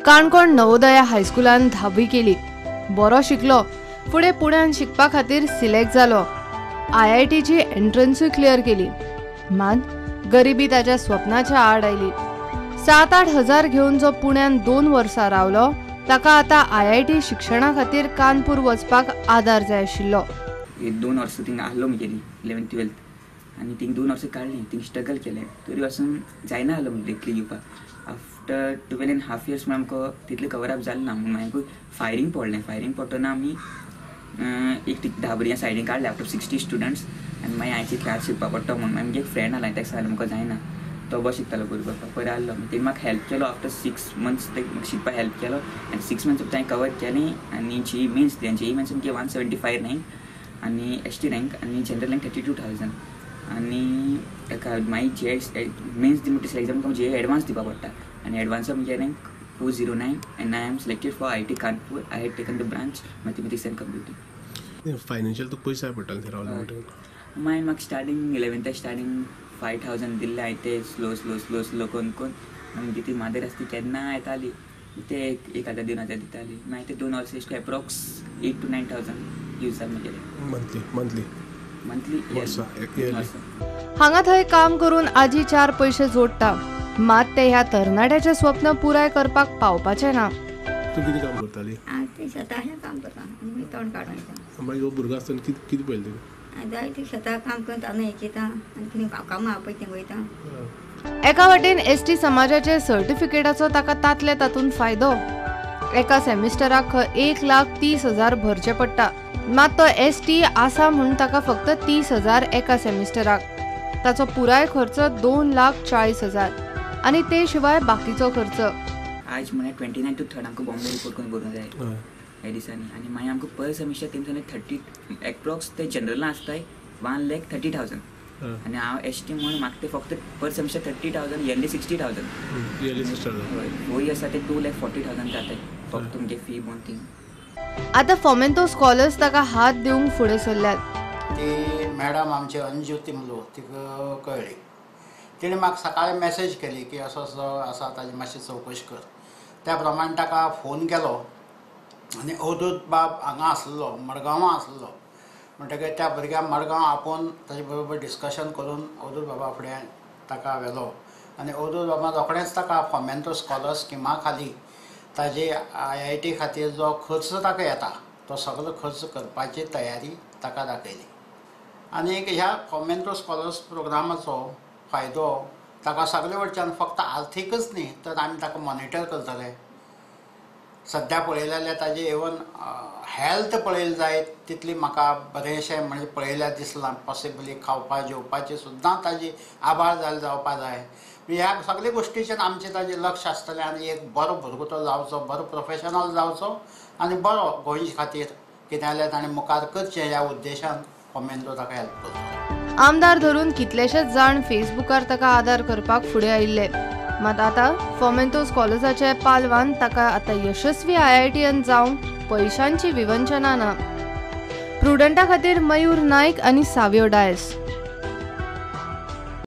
काणकोण नवोदया हायस्कुलान धावी केली. बरो शिकलो. फुडें पुण्यान शिकपा खातीर सिलेक्ट जालो. IITची एंट्रन्सूय क्लियर केली. मात गरिबी ताच्या स्वप्नाच्या आड आयली. 7-8 हजार घेवन जो पुण्यान 2 वर्सां रावलो ताका आतां IIT शिक्षणा खातीर कानपूर वचपाक आदार जाय आशिल्लो. 2 वर्सां थिंगा आहलो मुगेली 11th 12th आनी थिंग 2 वर्सां काडलीं, थिंग स्ट्रगल केलें तरी पासून जायना आहलो मुगे इतलें घेवपाक. आफ्टर 12.5 इयर्स म्हळ्यार आमकां तितलें कवर अप जालें ना. म्हणून मागीर फायरींग पडलें. फायरींग पडटना आमी एक 10 भुरग्यां सायडीन काडले आफ्टर 60 स्टुडंट्स. आनी मागीर हांवें क्लास शिकपाक पडटा म्हणून मागीर एक फ्रेंड आसलो, ताका सांगलें म्हाका जायना, तो बरो शिकतालो भुरगो, पयर आहलो. तेणें म्हाका हेल्प केलो आफ्टर 6 मंथ्स, ते म्हाका शिकपाक हेल्प केलो आनी 6 मंथ्स हांवें कवर केलें. आनी जेई मेन्स दिली आनी जेई मेन्स आमगे 175 रँक आनी ST rank आनी जनरल रँक 32,000. आनी ताका मागीर जे मेन्स दी म्हणटा सिलेक्ट जावन जे एडवान्स दिवपाक पडटा आनी एडवान्सा मुगे rank 409 and I am selected for IIT Kanpur. I had taken the branch mathematics and computing. Financial तुका पयशे जाय पडटाले थंय रावलो म्हणटकीर? मागीर म्हाका स्टार्टींग 11th starting 5,000 दिल्ले हांवें, ते स्लो स्लो स्लो स्लो करून करून मागीर ती मादर आसता ती केन्ना येताली ते 1,000 2,000 दिताली. मागीर ते 2 वर्सां एप्रोक्स 8 to 9,000 use जाले मुगेले मंथली. मंथली मंथली हांगा थंय काम करून आजी 4 पयशे जोडटा. मात ते ह्या तरणाट्याचें स्वप्न पुराय करपाक पावपाचें ना. तूं कितें काम करताली? हांव तें शेताचें काम करता आनी तोंड काडून येता. मागीर हो भुरगो आसतना कितें पळयलें तुवें? जाय तें शेतां काम करून तांदूळ हें आनी कितें कामां आपय तें वयता. एका वटेन ST समाजाचे सर्टिफिकेटाचो ताका तातले तातूंत फायदो. एका सेमिस्टराक 1,30,000 भरचे पडटा. मात तो ST आसा म्हूण ताका फक्त 30,000 एका सेमिस्टराक. ताचो पुराय खर्च 2,40,000 आनी ते शिवाय बाकीचो खर्च. आज म्हळ्यार 29 to 3 आमकां बॉम्बे रिपोर्ट करून बरोवंक जाय ह्या दिसांनी. आनी मागीर आमकां पर सेमिस्टर तेमच्यानी 30 एप्रोक्स ते जनरलान आसताय 1,30,000 आनी हांव ST म्हणून म्हाका ते फक्त पर सेमिस्टर 30,000 इयरली 60,000. इयरली 60,000. 4 इयर्स ते 2,40,000 जाताय फक्त तुमगे फी बोन थिंग. आतां फोमेंतो स्कॉलर्स ताका हात दिवंक फुडें सरल्यात. ती मॅडम आमची अंजू तिमलो तिका कळ्ळी. तिणें म्हाका सकाळी मॅसेज केली की असो असो आसा ताजी मातशी चवकशी कर. त्या प्रमाणे ताका फोन केलो आनी अवधूत बाब हांगा आसलो, मडगांवां आसलो, म्हणटकीर त्या भुरग्याक मडगांव आपोवन ताजे बरोबर डिस्कशन करून अवधूत बाबा फुडें ताका व्हेलो आनी अवधूत बाबा रोखडेंच ताका फोमेंतो स्कॉलर स्किमा खाली ताजे IIT खातीर जो खर्च ताका येता तो सगळो खर्च करपाची तयारी ताका दाखयली. आनी ह्या फोमेंतो स्कॉलर्स प्रोग्रामाचो फायदो ताका सगळे वटच्यान फक्त आर्थीकच न्ही तर आमी ताका मॉनिटर करतले. सद्या पळयलें जाल्यार ताजें इवन हेल्थ पळयलें जायत तितली म्हाका बरेंशें म्हणजे पळयल्यार दिसलां. पॉसिबली खावपा जेवपाची सुद्दां ताजी आबाळ जाल जावपा जाय. ह्या सगळे गोश्टीचेर आमचें ताजें लक्ष आसतलें आनी एक बरो भुरगो तो जावचो, बरो प्रोफेशनल जावचो आनी बरो गोंयचे खातीर कितें जाल्यार ताणें मुखार करचें ह्या उद्देशान फोमेंतो ताका हेल्प करता. आमदार धरून कितलेशेच जाण फेसबुकार ताका आदार करपाक फुडें आयिल्ले. मात आतां फोमेंतो स्कॉलर्साचे पालवान ताका आतां यशस्वी IITN जावंक पयशांची विवंचना ना. प्रुडंटा खातीर मयूर नायक आनी सावियो डायस.